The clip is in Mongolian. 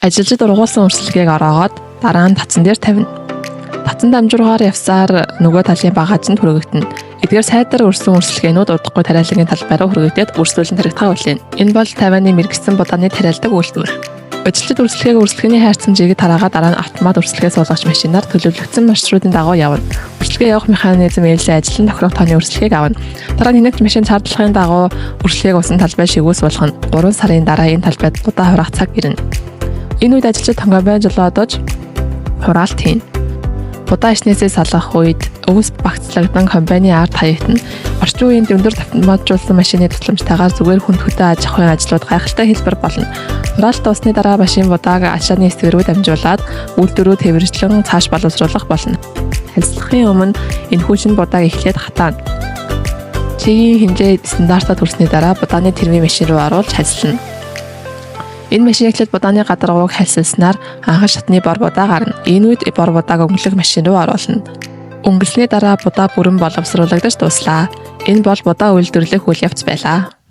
Ажилчид ургуулсан өрсөлгээг ороогоод дараа нь татсан дээр тавина. Татсан дамжуургаар явсаар нөгөө талын багаажинд хүргэгдэнэ. Эдгээр сайдар өрсөн өрсөлгээнүүд удахгүй тариалангийн талбай руу хүргэгдээд өрсөлдөөн таригдахаа хүлээнэ. Энэ бол Тайваны мэргэшсэн будааны тариалдаг үйлдвэр. Ажилчид өрсөлгээг өрсөлгээний хайрцан жигэд тараагаад дараа нь автомат өрсөлгээ суулгагч машинаар төлөвлөгдсөн маршрутын дагуу явна. Өрсөлгээ явах механизм ээлжийн ажиллан тохирох тооны өрсөлгээг авна. Дараа нь хэнэгч машин шаардлагын дагуу өрсөлгээг усан талбай шигүү суулгана. 3 сарын дараа энэ талбайд будаа хураах цаг ирнэ. Энэ үед ажилчид комбайн жолоодож хураалт хийнэ. Будаа ишнээсээ салгах үед өвс багцлагдан комбайны ард хаягдана. Орчин үеийн өндөр автоматжуулсан машины тусламжтайгаар зүгээр хүнд хөдөө аж ахуйн ажлууд гайхалтай хэлбэр болно. Хураалт дууссаны дараа машин будааг ачааны хэсэг рүү дамжуулаад үйлдвэр рүү тээвэрчлэн цааш боловсруулах болно. Хальслахын өмнө энэхүү шинэ будааг эхлээд хатаана. Чигийн хэмжээ стандартад хүрсний дараа будааны тэрмийн машин руу оруулж хальслана. Энэ машин эхлээд будааны гадаргууг хальсалснаар анхан шатны бор будаа гарна. Энэ үед бор будааг өнгөлөх машин руу оруулна. Өнгөлсний дараа будаа бүрэн боловсруулагдаж дууслаа. Энэ бол будаа үйлдвэрлэх үйл явц байлаа.